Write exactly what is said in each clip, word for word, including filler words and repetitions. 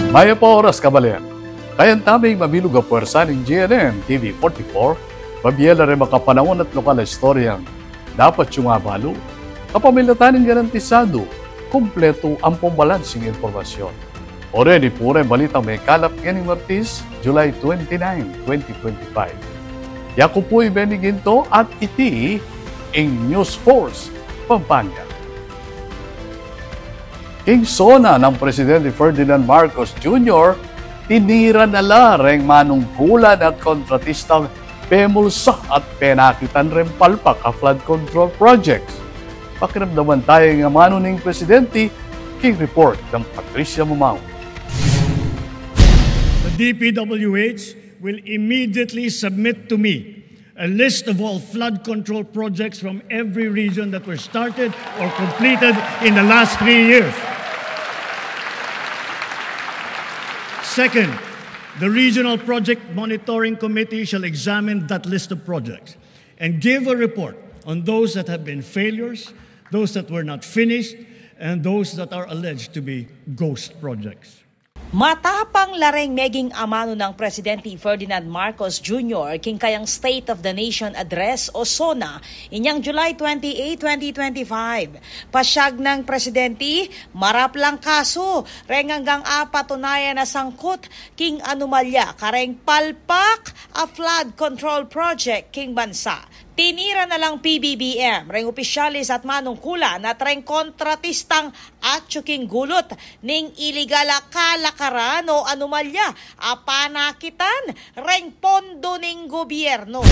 Mayap a oras, kabalen. Kayang taming mabilug a puwersa ning G N N T V forty-four, mabie la reng makapanaun at lokal a istoryang dapat yung abalu. Kapamilatan ning garantisadu, kumpletu ampong balansing impormasyon. Ore, ini pu reng balitang mekalap ngening Martes, July twenty-nine, twenty twenty-five. Yaku pu i Benny Ginto at iti ing News Force Pampanga. King SONA nang Presidente Ferdinand Marcos Junior, tinira na la reng manungkulan at kontratistang pemulsa at penakitan reng palpak a flood control projects. Pakiramdaman taya ing amanu ning Presidente, king report nang Patricia Mamao. The D P W H will immediately submit to me a list of all flood control projects from every region that were started or completed in the last three years. Second, the Regional Project Monitoring Committee shall examine that list of projects and give a report on those that have been failures, those that were not finished, and those that are alleged to be ghost projects. Matapang la reng meging amanu nang Presidente Ferdinand Marcos Junior king kayang State of the Nation Address o SONA inyang July twenty-eight, twenty twenty-five. Pasyag nang Presidente, marap lang kasu reng anggang apatunayan a sangkut king anomalya kareng palpak a flood control project king bansa. Tinira na lang P B B M reng opisyalis at manungkulan at reng kontratistang atyu king gulut ning iligal a kalakaran o anomalya a panakitan reng pondo ning gobyerno.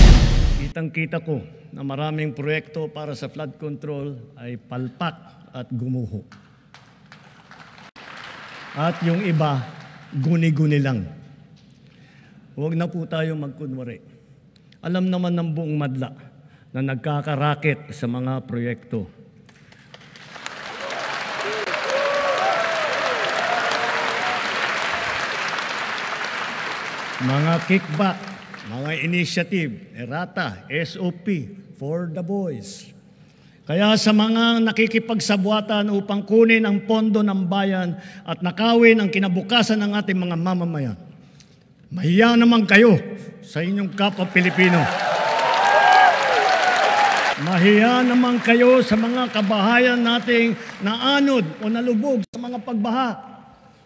Kitang-kita ko na maraming proyekto para sa flood control ay palpak at gumuho. At yung iba, guni-guni lang. Huwag na po tayo magkunwari. Alam naman ng buong madla na nagkakaraket sa mga proyekto. Mga kickback, mga initiative, errata, S O P, for the boys. Kaya sa mga nakikipagsabwatan upang kunin ang pondo ng bayan at nakawin ang kinabukasan ng ating mga mamamayan, mahiya naman kayo sa inyong kapwa Pilipino. Mahiya naman kayo sa mga kabahayan nating naanod o nalubog sa mga pagbaha.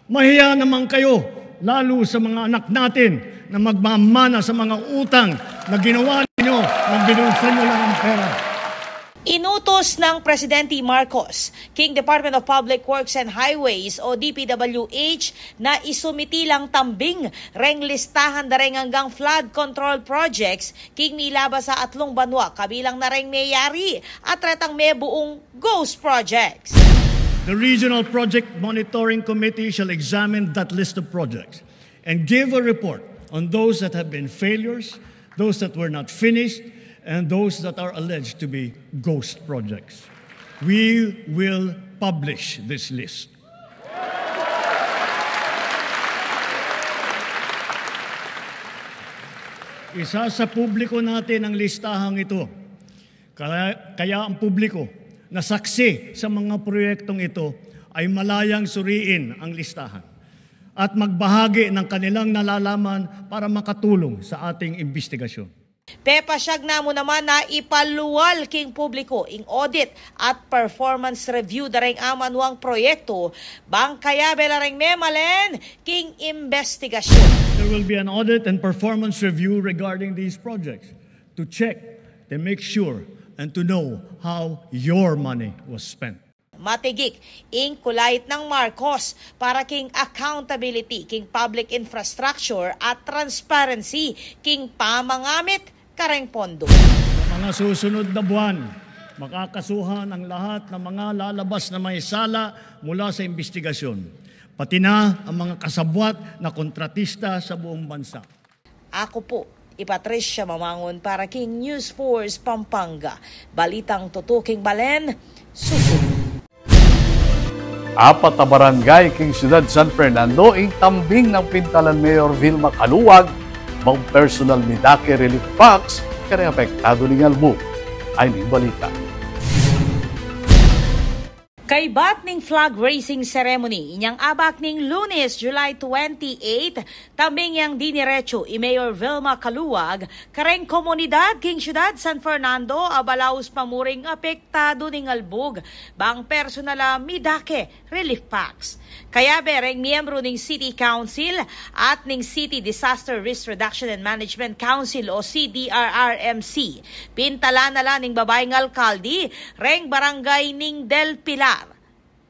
Mahiya naman kayo, lalo sa mga anak natin na magmamana sa mga utang na ginawa ninyo nang binulsa nyo lang ang pera. Inutos ng Presidente Marcos king Department of Public Works and Highways o D P W H na isumiti lang tambing reng listahan da reng anggang flood control projects king milabas a atlung banua kabilang na reng meyari at retang mebuung ghost projects. The Regional Project Monitoring Committee shall examine that list of projects and give a report on those that have been failures, those that were not finished, and those that are alleged to be ghost projects. We will publish this list. Isasapubliko natin ang listahang ito. Kaya, kaya ang publiko na saksi sa mga proyektong ito ay malayang suriin ang listahan at magbahagi ng kanilang nalalaman para makatulong sa ating imbestigasyon. Pepasyag na mu naman na ipalual king publiko ing audit at performance review da reng amanuang proyekto, bang kayabe la reng memalen king imbestigasyon. There will be an audit and performance review regarding these projects to check, to make sure, and to know how your money was spent. Matigik ing kulait nang Marcos para king accountability king public infrastructure at transparency king pamangamit kareng pondo. Sa mga susunod na buwan, makakasuhan ang lahat ng mga lalabas na may sala mula sa imbestigasyon, pati na ang mga kasabwat na kontratista sa buong bansa. Aku pu i Patricia Mamangun para king News Force Pampanga. Balitang tutuking balen, susunod. Apat a barangay king Syudad San Fernando ing tambing nang pintalan Mayor Vilma Caluag, mang personal midake relief packs kareng apektadu ning albu. Ay ning balita. Kaybat ning flag raising ceremony inyang abak ning Lunes, July twenty-eight, tambing yang diniretsu i Mayor Vilma Caluag kareng komunidad king syudad San Fernando a balaus pa mu ring apektadu ning albug, bang personal a midake relief packs. Kayabe reng miyembru ning City Council at ning City Disaster Risk Reduction and Management Council o C D R R M C, pintalan na la ning babaing alkalde reng barangay ning Del Pilar,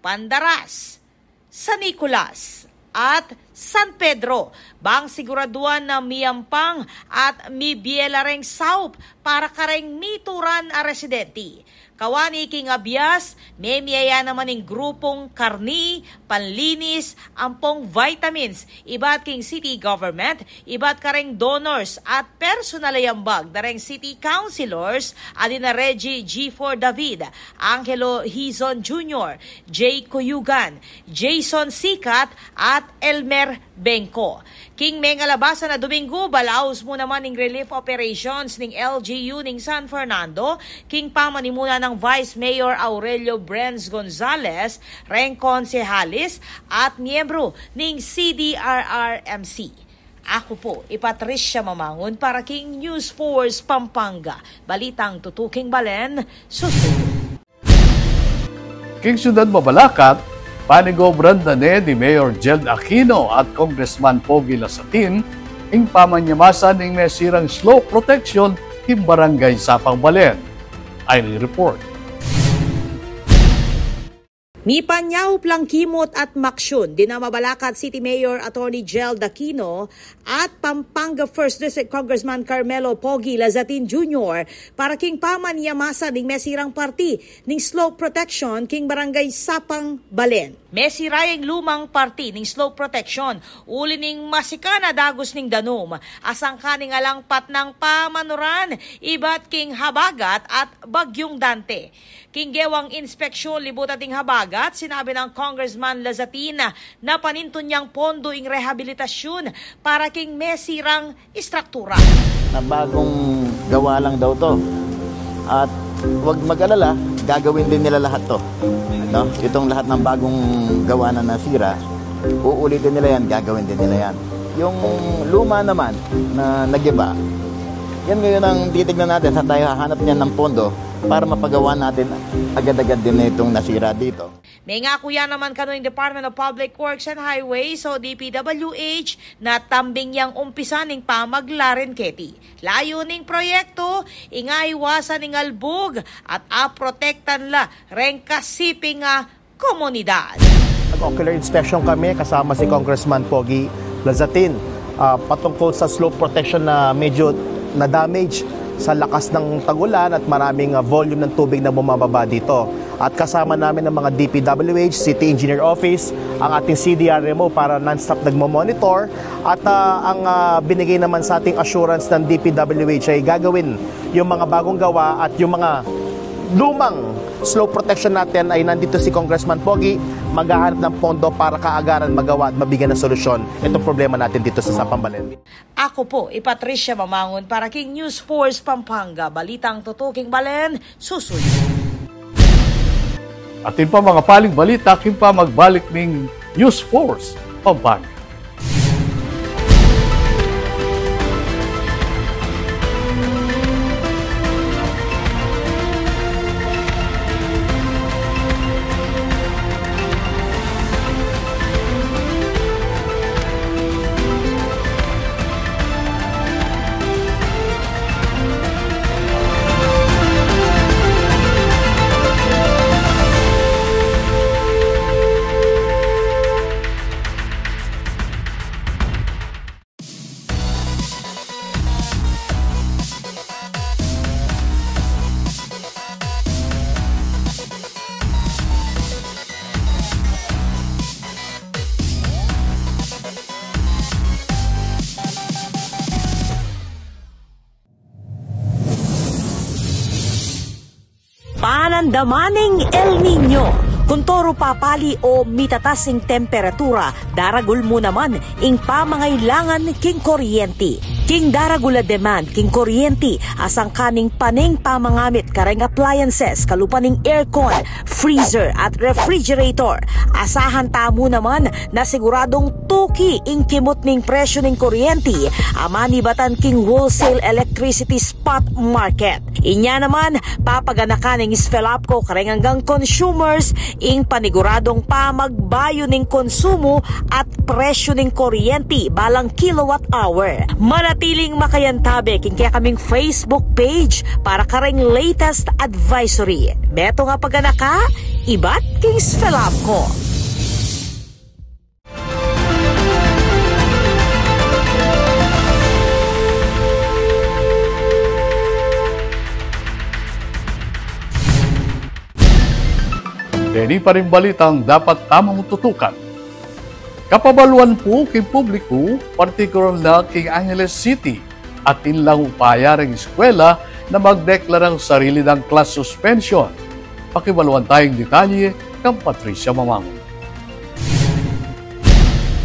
Pandaras, San Nicolas, at San Pedro, bang siguraduan na miyampang at mibie la reng saup para kareng mituran a residente. Kawani king abias, memie ya naman ing grupung karni, panlinis, ampong vitamins, ibat king city government, ibat kareng donors at personal a yambag da reng city councilors, a dina Reggie G four David, Angelo Hizon Junior, Jay Cuyugan, Jason Sicat, at Elmer Bengco. King mengalabasan a Domingo, balaus mu naman ing relief operations ning L G U ning San Fernando, king pamanimuna nang Vice Mayor Aurelio Brenz Gonzalez, reng konsehalis at miyembru ning C D R R M C. Aku pu i Patricia Mamangun para king News Force Pampanga. Balitang tutuking balen, susu. King syudad Mabalacat, panigobran da ne ni Mayor Jeld Aquino at Congressman Pogi Lasatin ing pamanyamasan ning mesirang slope protection king Barangay Sapang Balen. Ay report. Mipanyaup lang kimut at maksyon dina Mabalacat City Mayor Attorney Jeld Aquino at Pampanga First District Congressman Carmelo Pogi Lazatin Junior para king pamanyamasan ning mesirang parti ning slope protection king Barangay Sapang Balen. Mesira yang lumang parti ning slope protection uli ning masikan a dagus ning danum a sangkan ning alang patnang pamanuran ibat king habagat at Bagyung Dante. King gewang inspeksyon libut ating habagat, sinabi nang Congressman Lazatin na panintun yang pondo ing rehabilitasyon para king mesirang istruktura. Na bagong gawa lang daw 'to. At 'wag mag-alala, gagawin din nila lahat 'to. No? Itong lahat ng bagong gawa na nasira, uulitin nila 'yan, gagawin din nila 'yan. Yung luma naman na nagiba, 'yan ngayon ang titignan natin. Saan tayo hahanap niyan ng pondo para mapagawa natin agad-agad din itong nasira dito. Mengaku ya naman kanu ing Department of Public Works and Highways o D P W H na tambing yang umpisan ing pamaglarin keti. Layun ning proyekto, ing aiwasan ing albug at aprotektan la reng kasiping a komunidad. Nag-ocular inspection kami kasama si Congressman Pogi Lazatin, ah, patungkol sa slope protection na medyo na-damage sa lakas ng tag-ulan at maraming, ah, volume ng tubig na bumababa dito. At kasama namin ang mga D P W H, City Engineer Office, ang ating C D R M O para non-stop nagmo-monitor. At, ah, ang, ah, binigay naman sa ating assurance ng D P W H ay gagawin yung mga bagong gawa at yung mga lumang slope protection natin ay nandito si Congressman Pogi, maghahanap ng pondo para kaagaran magawa at mabigyan ng solusyon itong problema natin dito sa Sapang Balen. Aku pu i Patricia Mamangun para king News Force Pampanga, balitang tutuking balen, susuyu. Atin pa mga paling balita king pamagbalik ning News Force Pampanga. Panandaman ning El Niño. Kun toro papali o mitatas ing temperatura, daragul mu naman ing pamangailangan king kuryenti. King daragul a demand king kuryenti a sangkan ning pane ing pamangamit kareng appliances kalupa ning aircon, freezer at refrigerator, asahan tamu naman na siguradung tuki ing kimut ning presyu ning kuryenti a manibatan king wholesale electricity spot market. Inya naman, papaganakan ning SFELAPCO kareng anggang consumers ing paniguradung pamagbayu ning konsumu at presyu ning kuryenti balang kilowatt hour. Manatiling makayantabe king kekaming Facebook page para kareng latest advisory. Beto nga paganaka, ibat king SFELAPCO. Deni pa ring balitang dapat tamung tutukan. Kapabaluan pu king publiku, partikular na king Angeles City, atin lang upaya reng eskwela na magdeklarang sarili dang class suspension. Pakibaluan tayung detalye kang Patricia Mamangun.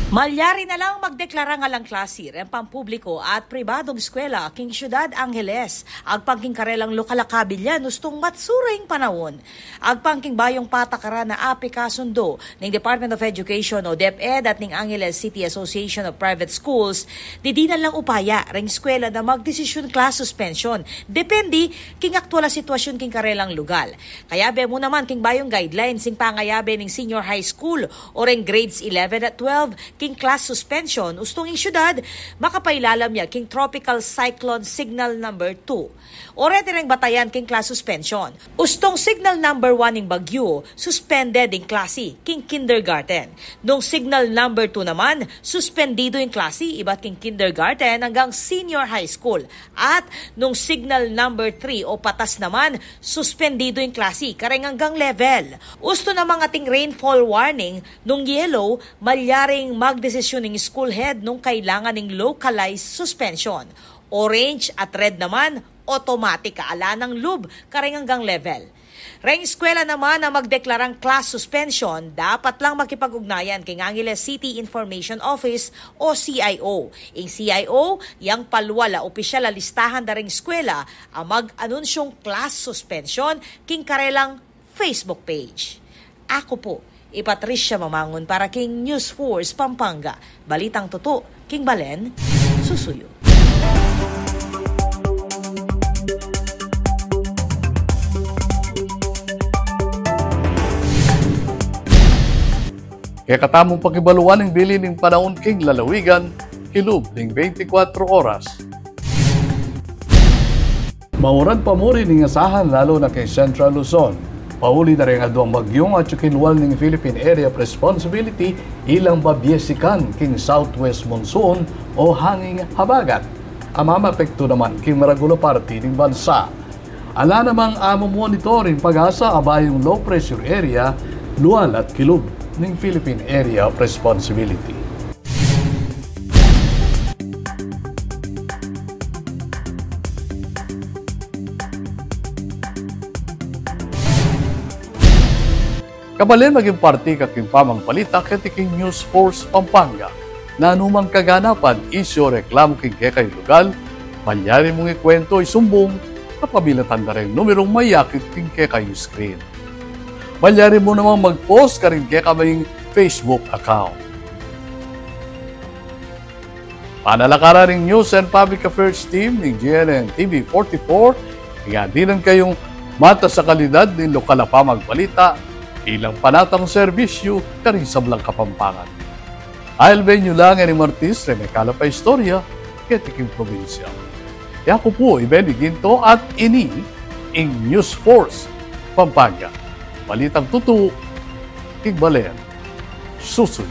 Malyari na lang magdeklara alang klasi reng pampubliku at pribadung eskwela king Syudad Angeles, agpang king karelang lokal a kabilyan ustung matsu reng panaun. Agpang king bayung patakaran a apikasundu ning Department of Education o DepEd at ning Angeles City Association of Private Schools, didinan lang upaya reng eskwela na magdesisyun class suspension, depende king aktual a sitwasyun king karelang lugal. Kayabe mu naman king bayung guidelines ing pangayabe ning senior high school o reng grades eleven at twelve king class suspension, ustung ing syudad makapailalam ya king Tropical Cyclone Signal number two. O reti reng batayan king class suspension. Ustung signal number one ing bagyu, suspended ing klasi king kindergarten. Nung signal number two naman, suspendido ing klasi ibat king kindergarten anggang senior high school. At nung signal number three o patas naman, suspendido ing klasi kareng anggang level. Ustu namang ating rainfall warning nung yellow, malyaring magdesisyun ing school head nung kailangan ning localized suspension. Orange at red naman, automatic a ala nang lub kareng anggang level. Reng eskwela naman a magdeklarang class suspension, dapat lang makipag-ugnayan king Angeles City Information Office o C I O. Ing C I O, yang palual a opisyal a listahan da reng eskwela a mag-anunsyung class suspension king karelang Facebook page. Aku pu i Patricia Mamangun para king News Force Pampanga. Balitang tutu king balen, susuyu. Kekatamung pakibaluan ing bili ning panaun king lalawigan, kilub ning beintikwatro oras. Mauran pa muri ning asahan lalu na king Central Luzon. Pauli da reng aduang bagyung atyu king lual ning Philippine Area of Responsibility ilang babiesikan king southwest monsoon o hanging habagat. A mamapektu naman king maragul a parti ning bansa. Ala namang amomonitor ing PAGASA a bayung low pressure area lual at kilub ning Philippine Area of Responsibility. Kabalen, maging parti ka king pamagbalita keti king News Force Pampanga. Nanumang kaganapan, isyu o reklamu king kekayung lugal, malyari mung ikuwentu o isumbung kapamilatan da reng numerung mayakit king kekayung screen. Malyari mu namang mag-post karing kekaming Facebook account. Panalakaran ning News and Public Affairs Team ning G N N T V forty-four, ing adinan kayung matas a kalidad ning lokal a pamagbalita, ilang panatang serbisyu karing sablang Kapampangan. I'll be yu lang ining Martis, reng mekalap a istorya keti king probinsya. Yaku pu i Benny Ginto at ini ing News Force Pampanga. Balitang tutu king balen, susuyu.